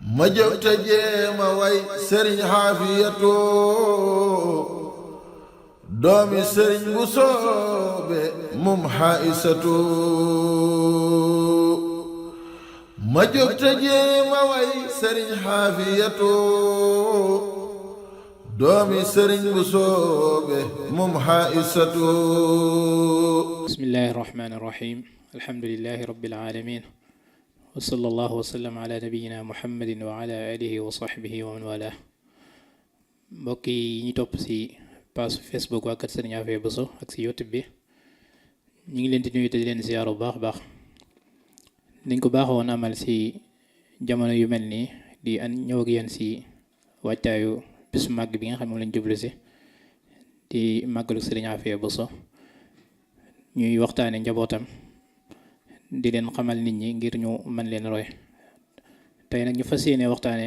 ma jóg te jéema way sëriñ xaafiyatu doomi sëriñ bu soobe mum xaisatu ma jóg te jéema way sëriñ xaafiyatu doomi sëriñ bu soobe mum xaisatu bismillahi irrahmani irrahim alhamdulilahi rabbil alamin wa sallallahu wa sallam ala nabiyina muhammadin wa ala alihi wa sahbihi wa man wala mbokk yi ñu topp si page Facebook waa kër Serigne Afia Bousso ak si YouTube bi ñu ngi leen di nuyu te di leen ziyaar bu baax baax niñ ko baaxoon amal si jamono yu mel nii di ñëw ak yéen si wàccaayu bisu màgg bi nga xam ne moom lañ jublu si di màggalu Serigne Afia Bousso ñuy waxtaane njabootam di leen xamal nit ñi ngir ñu mën leen roy tey nag ñu fas yéene waxtaane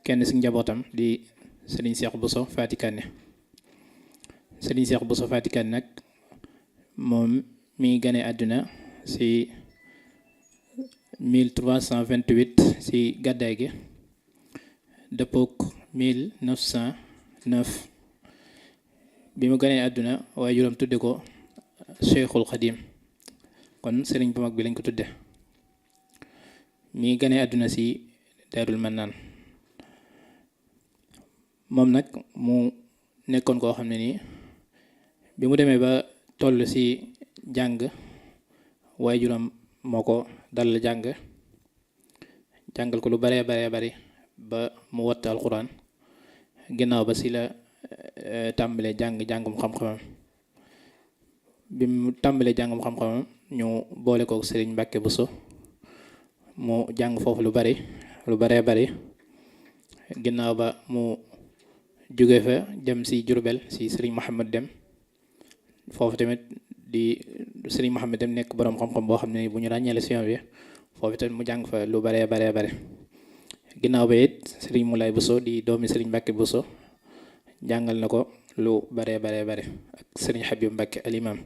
kenn si njabootam di Serigne Cheikh Bousso Faty Kane Serigne Cheikh Bousso Faty Kane nag moom mi ngi gane àdduna si 1328 si gàddaay gi dëppook 1909 bi mu ganee àdduna waaye juróom tudde ko Cheikhul Khadim kon sëriñ bu mag bi lañ ko tudde mi ngi ganee àdduna si Daarul Mannaan moom nag mu nekkoon koo xam ne nii bi mu demee ba toll si jàng waaye juróom moo ko dal jàngal ko lu baree bari ba mu watt alxuraan ginnaaw ba si la tàmbalee jàngum xam-xamam bi mu tàmbalee jàngum xam-xamam ñu boole ko sëriñ Mbàkke Bousso mu jàng foofu lu baree bari ginnaaw ba mu jóge fa dem si Jurbel si sëriñ Mouhamed Dem foofu tamit di sëriñ Mouhamed Dem nekk boroom xam-xam boo xam ne bu ñu ràññeele si yoon bi foofu tamit mu jàng fa lu baree bari ginnaaw ba it sëriñ Moulay Bousso di doomi sëriñ Mbàkke Bousso jàngal na ko lu baree bari ak sëriñ Habib Mbàkke alimam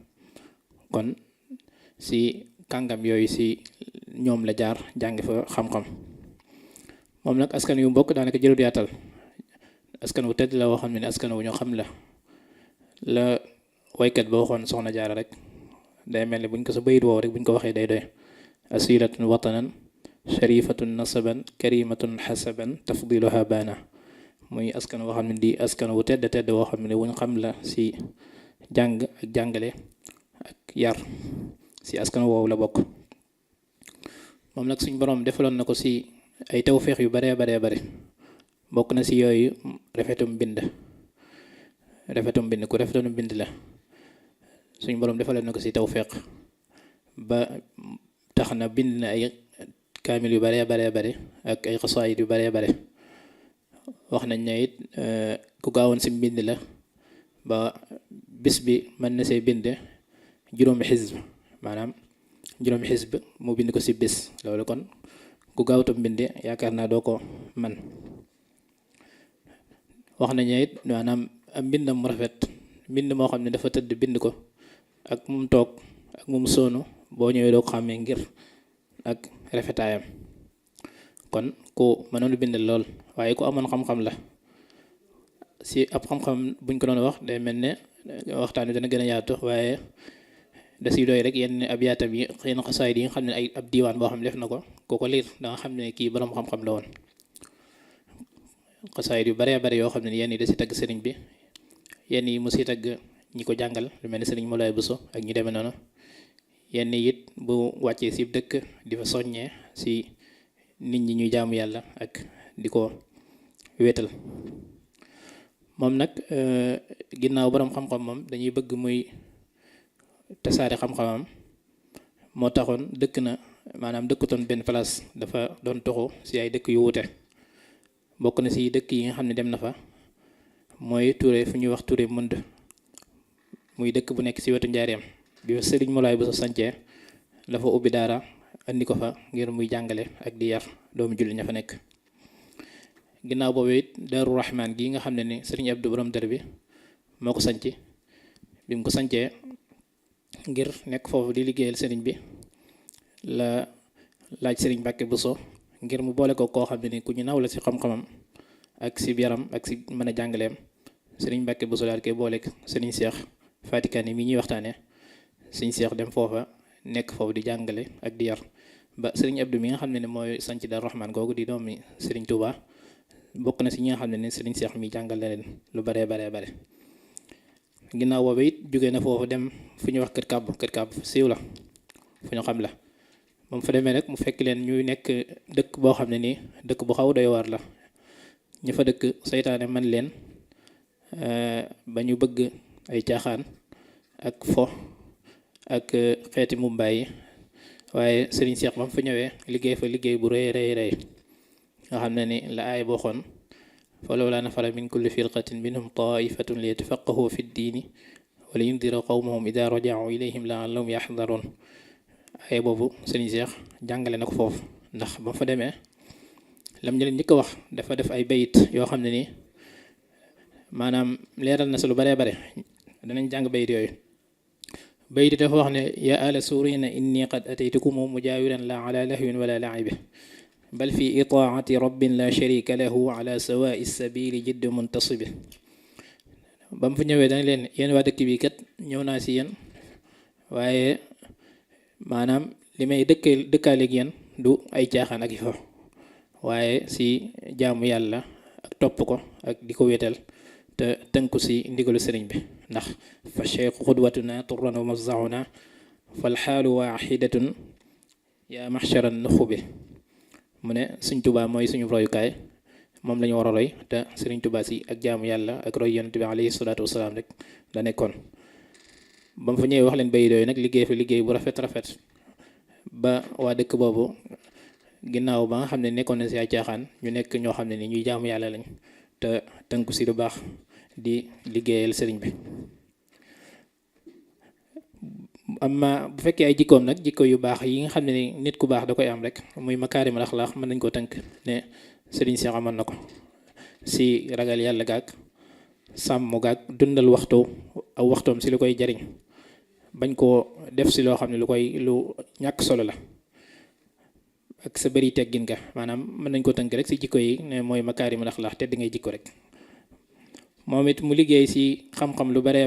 kon si kàngam yooyu si ñoom la jaar jàngi fa xam-xam moom nag askan yu mbokk daanaka jërut yaatal askan wu tedd la woo xam ne askan wu ñu xam la waykat ba waxoon soxna jaara rek day mel ni buñ ko sa bayit woow rek buñ ko waxee day doy asilatun watanan sharifatun nasaban karimatun xasaban tafdiluha baana muy askan woo xam ne di askan wu tedd woo xam ne wuñ xam la si jàng ak jàngale ak yar si askan woowu la bokk moom nag suñ boroom defaloon na ko si ay tawféex yu baree bari bokk na si yooyu rafetum bind ku rafetum bind la suñ boroom defaloon na ko si tawféex ba tax na bind na ay kaamil yu baree bari ak ay xasaayid yu baree bari wax nañ ne it ku gaawoon si mbind la ba bis bi mën na see bind juróomi xisb mu bind ko si bis loolu kon ku gaawtu mbind yaakaar naa doo ko man wax nañ ne it maanaam am mbindam mu rafet mbind moo xam ne dafa tëdd bind ko ak mum toog ak mum soonu boo ñëwee doo ko xàmmee ngir ak rafetaayam kon ku mënoon bind lool waaye ku amoon xam-xam la si ab xam-xam buñ ko doon wax day mel ne waxtaan wi dana gën a yaatu waaye da si doy rek yenn ab yaatam yi yenn xasaayid yi nga xam ne ay ab diiwaan boo xam ne def na ko ko liir da nga xam ne kii boroom xam-xam la woon xasaayid yu baree bari yoo xam ne yenn yi da si tagg sëriñ bi yenn yi mu si tagg ñi ko jàngal lu mel ne sëriñ Moulay Bousso ak ñu demee noonu yenn it bu wàccee si dëkk di fa soññee si nit ñi ñuy jaamu yàlla ak di ko wéetal moom nag ginnaaw boroom xam-xam moom dañuy bëgg muy tasaare xam-xamam moo taxoon maanaam dëkkutoon benn place dafa doon toxu si ay dëkk yu wuute bokk na si dëkk yi nga xam ne dem na fa mooy Touré fu ñuy wax Touré Mund muy dëkk bu nekk si wetu Njaareem bi Sëriñ Moulay Bousso sancee la fa ubbi daara andi ko fa ngir muy jàngale ak di yar doomu julli ña fa nekk ginnaaw boobu it Daaru Rahmaan gi nga xam ne ni Sëriñ Abdou borom dër bi moo ko sanc bi mu ko sancee ngir nekk foofu di liggéeyal sëriñ bi la laaj sëriñ Mbàkke Bousso ngir mu boole ko koo xam ne ni ku ñu naw la si xam-xamam ak si yaram ak si mën a jàngaleem sëriñ Mbàkke Buso daal koy booleeg sëriñ Seex Fatikane mi ñuy waxtaane sëriñ Seex dem foofa nekk foofu di jàngale ak di yar ba sëriñ Abdou mi nga xam ne mooy sanc Daaru Rahmaan googu di doomi sëriñ Touba bokk na si ñi nga xam ne ni sëriñ Seex mi jàngal leen lu bare ginnaaw boobu it jógee na foofu dem fu ñuy wax kër kàbb siiw la fu ñu xam la moom fa demee nag mu fekk leen ñuy nekk dëkk boo xam ne nii dëkk bu xaw doy waar la ñu fa dëkk seytaane man leen ba ñu bëgg ay caaxaan ak fo ak xeeti mumbaay yi waaye sëriñ Seex ba mu fa ñëwee liggéey fa liggéey bu rëy nga xam ne ni la aay boo xoon falawlaa nafara min kulli firqatin minhum taifatun li yatafaqahu fi ddiini wa li yundira qawmahum ida rajau ilayhim laallahum yaxdaroon ay boobu sëriñ Seex jàngale na ko foofu ndax ba mu fa demee lam ñu leen njëkk a wax dafa def ay bayit yoo xam ne nii maanaam leeral na sa lu bare danañ jàng bayit yooyu bayit dafa wax ne ya ala suurina inni qad ataytukum mujaawiran la ala lahwin wala laibi bal fi itaati rabbin la sharika lahu ala sawai sabili jidd muntasibi ba mu fa ñëwee dana leen yéen waa dëkk bi kat ñëw naa si yéen waaye maanaam li may dëkkaaleeg yéen du ay caaxaan ak fo waaye si jaamu yàlla ak topp ko ak di ko wéetal te tënku si ndigalu sëriñ bi ndax fa cheikhu xudwatuna turran wa mafzauna fal xaalu waxidatun yaa maxcharan nuxubi mu ne Sëriñ Tuubaa mooy suñu royukaay moom la ñu war a roy te Sëriñ Tuubaa si ak jaamu yàlla ak roy yonent bi alayhi salaatu wasalaam rek la nekkoon ba mu fa ñëwee wax leen bay dooyu nag liggéey fa liggéey bu rafet ba waa dëkk boobu ginnaaw ba nga xam ne nekkoon na si ay caaxaan ñu nekk ñoo xam ne ni ñuy jaamu yàlla lañ te tënku si lu baax di liggéeyal sëriñ bi amma bu fekkee ay jikkoom nag jikko yu baax yi nga xam ne ni nit ku baax da koy am rek muy makaarimul axlaaq mën nañ ko tënk ne sëriñ Seex amoon na ko si ragal yàlla gaag sàmm gaag dundal waxtoom si lu koy jariñ bañ koo def si loo xam ne lu ñàkk solo la ak sa bëri teggin ga maanaam mën nañ ko tënk rek si jikko yi ne mooy makaarimul axlaaq te di ngay jikko rek moom it mu liggéey si xam-xam lu bare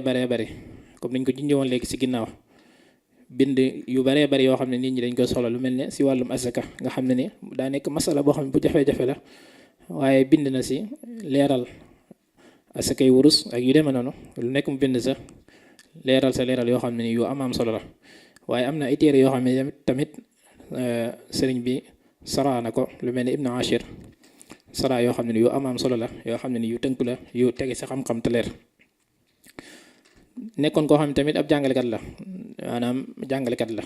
comme nañ ko junjee léegi si ginnaaw bind yu baree bari yoo xam ne nit ñi dañ ko soxla lu mel ne si wàllum asaka nga xam ne ni daa nekk masala boo xam ne bu jafe-jafe la waaye bind na si leeral asakay wurus ak yu demee noonu lu nekk mu bind sa leeral yoo xam ne ni yu am solo la waaye am na ay téere yoo xam ne tamit sëriñ bi saraa na ko lu mel ne Ibn Ashir saraa yoo xam ne ni yu am solo la yoo xam ne ni yu tënku la yu tege si xam-xam te leer nekkoon koo xam ne tamit ab jàngalekat la maanaam jàngalekat la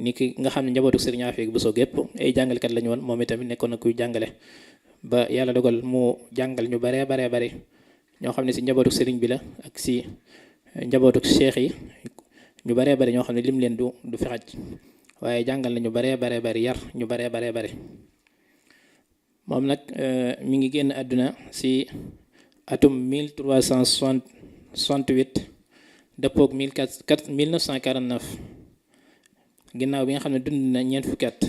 ni ki nga xam ne njabootu sëriñ Afia Buso gépp ay jàngalekat lañu woon moom itamit nekkoon na kuy jàngale ba yàlla dogal mu jàngal ñu baree bari ñoo xam ne si njabootu sëriñ bi la ak si njabootu cheikh yi ñu baree bari ñoo xam ne lim leen du fexaj waaye jàngal na ñu baree bari yar ñu baree bari moom nag mi ngi génn àdduna si atum 1368 dëppoog 1949 ginnaaw bi nga xam ne dund na ñeent fukki at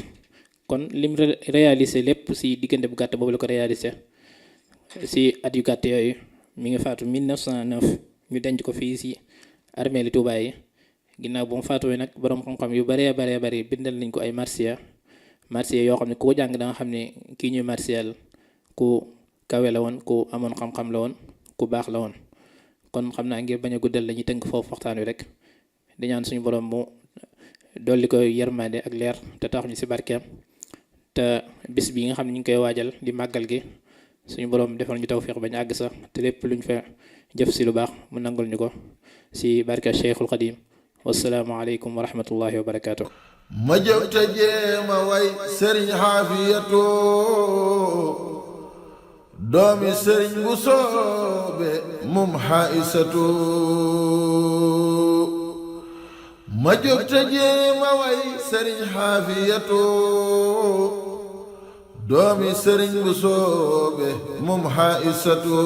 kon lim réalisé lépp si diggante bu gàtt boobu la ko réalisé si at yu gàtt yooyu mi ngi faatu 1909 ñu denc ko fii si armeeli Tuubaa yi ginnaaw bu mu faatoo nag borom xam-xam yu baree bari bindal nañ ko ay marsiya yoo xam ne ku ko jàng da nga xam ne kii ñuy marsiyal ku kawe la woon ku amoon xam-xam la woon ku baax la woon kon xam naa ngir bañ a guddal la ñuy tënk foofu waxtaan wi rek di ñaan suñu borom mu dolli ko yërmande ak leer te tax ñu si barkeem te bis bi nga xam ne ñu ngi koy waajal di màggal gi suñu borom defal ñu tawfiq bañ àgg sax te lépp luñ fa jëf si lu baax mu nangul ñu ko si barke Cheikhul Xadim wassalaamu aleykum wa rahmatullahi wa barakaatu. ma jóg te jéema way sëriñ Xaafiyatu doomi sëriñ bu soobe mum Xaisatu ma jóg te jéema way sëriñ Xaafiyatu doomi sëriñ bu soobe mum Xaisatu